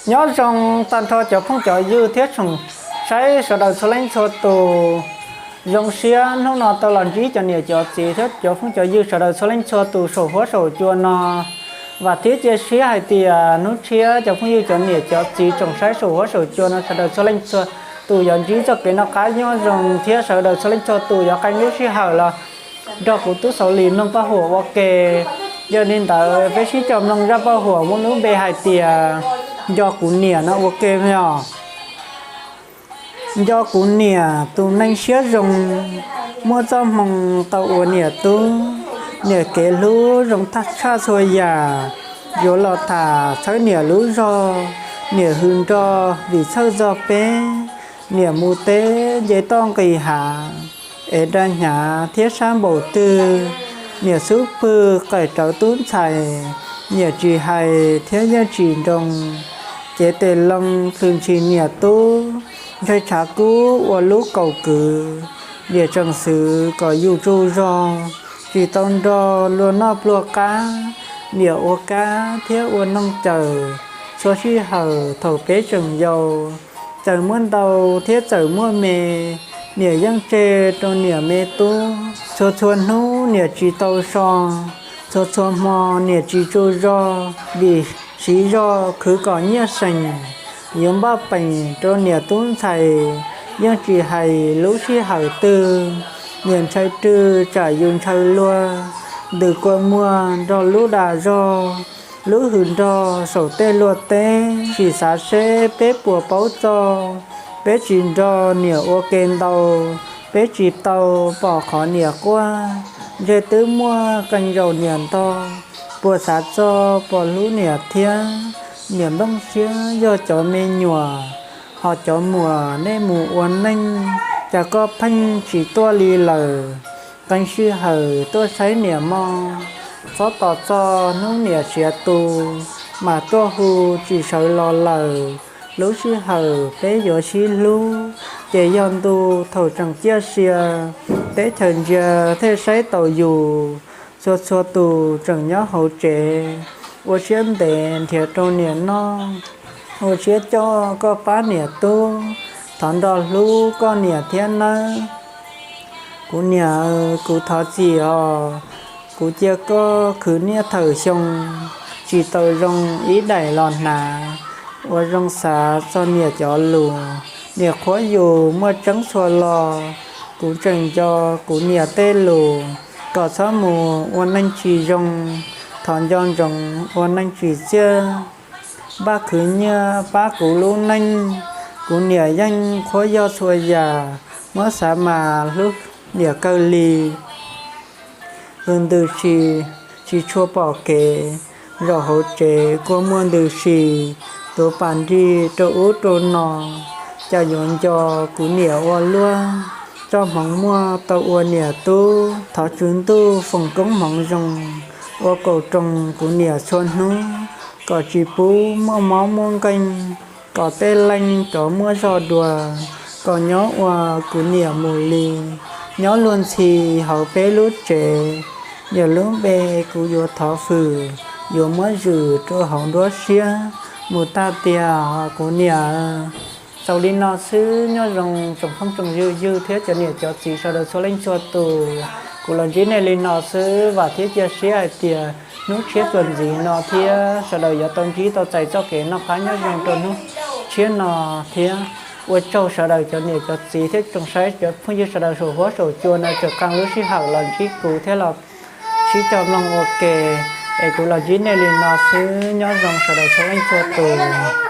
Nyob zoo tag nrho cov phooj cov ywg thiab tsoom saib sawv daws txhua leej txhua tus. Zoo siab hnub no tau los ntsib cov niam cov txiv thiab cov phooj cov ywg sawv daws txhua leej txhua tus saum huab saum cua no. Vam thiab cia siab hais tias hnub tshiab cov phooj ywg cov niam cov txiv tsoom saib saum huab saum cua no sawv daws txhua leej txhua tus yuav ntsib txoj kev noj qab nyob zoo thiab sawv daws txhua leej txhua tus yuav qee lub sij hawm los nrog kuv tub Xauv Lis mloog paj huam ua ke. Yog li ntawd peb sib cog mloog zaj paj huam muaj lub npe hais tias Nco kuv niam no ua ke os. Nco kuv niam tus neeg siab zoo, muaj txoj hmoo tau ua niam tub, niam kev hlub zoo tshaj txhua yam. Yuav los tham txhawb niam lub zog, niam hws nrog vim txhawj txog peb, niam mus teb nce toj nqis hav, es da hnyav thiab sab npaum twg, niam xub pwg qaim rawv tub ntxhais, niam tsis hais thiab yeej tsis nroo. Cev tes loo plhws ntshis niam tub, ntshai tshav kub ua lub kaus kwv, niam tseem xwv kom yus tsaug zog, tsis tau nrog luag noj pluag qab, niam ua kab thiab ua noog cawm, txhua sij hawm thaum peb tseem yau, txawm muaj ntau thiab txawm muaj me, niam yeej tseg rau niam me tub. Txhua txhua hnub niam tsis tau so, txhua txhua hmo niam tsis tsaug zog, vim siv zog khwv kom nyiaj seem, yuav npaj peem rau niam tub ntxhais, yeej tsis hais lub sij hawm twg, niam ntshai rwg tsam yus ntshaw luag, ntws kua muag nrog lub dag zog, lub hws nrog saum tej luag teb, sim xav seb peb puas paub txog, peb tsis nrog niam ua ke ntau, peb tsis tau pom qhov niam quaj, ntshe twb muaj qee zaus niam ntog, puas xav txog pom hlub niam thiab, niam nplooj siab yog cov me nyuam, ho cov muam nej mus ua neej, cas koj pheej tsis tuaj li lawm, qee sij hawm tuaj saib niam mog, txhob tos txog hnub niam siav tu, mas tuaj hu tsis sawv los lawm, lub sij hawm peb yuav sib hlub, ces yog ntu thaum tseem ciaj sia, teb chaws ntsia thiaj saib taus yus, txhua txhua tus tseem nyob hauv tsev, ua siab ntev nrhiav rau niam noj, ua siab coj koj pab niam tub, thov nrog hlub koj niam thiab nawb. Kuv niam, kuv thov txim os, kuv cia koj khwv niaj thawm xyoo, tsis tau zoo ib daim los hnav, ua zoo xav txog niam cov lus, niam qhuab yus muaj tseeb txhua lo, kuv tseem nco kuv niam tej lus, kom txhob mus ua neej tsis zoo, thov nco ntsoov ua neej tsis txiaj, npaj khwv nyiaj pab kuv lub neej, kuv niam yeej qhuab yog txhua yam, muab xav mas hlub niam kawg li. Hws ntws si, tsis tshua pom kev, zaum hauv tsev kua muag ntws si, tuav pas nrig rau ub rau no, cas yuav nco kuv niam ua luaj, txoj hmoov muaj tau ua niam tub, thov tswv ntuj foom koob hmoov zoo, ua kaum roos kuv niam txhua hnub, kom tsis pub muaj mob muaj nkeeg, kom tej leej cov muaj zog dua, kom nyob ua kuv niam mus li, nyob luag ntxhi hauv peb lub tsev. Niam lub npe kuv yuav thov fwm, yuav muab zwm rau hauv nruab siab, mus tag tias kuv niam. Xaus li no xwb, nyob zoo tsoom phooj tsoom ywg ywg thiab cov niam cov txiv sawv daws txhua leej txhua tus. Kuv los ntsib nej li no xwb, vam thiab cia siab hais tias hnub tshiab txuas ntxiv no thiab sawv daws yuav tau ntsib tau txais txoj kev noj qab nyob zoo rau hnub tshiab no thiab. Ua tsaug sawv daws cov niam cov txiv thiab tsoom saib cov phooj ywg sawv daws saum huab saum cua no tseem qee lub sij hawm los ntsib kuv thiab los sib cog mloog ua ke. Es kuv los ntsib nej li no xwb, nyob zoo sawv daws txhua leej txhua tus.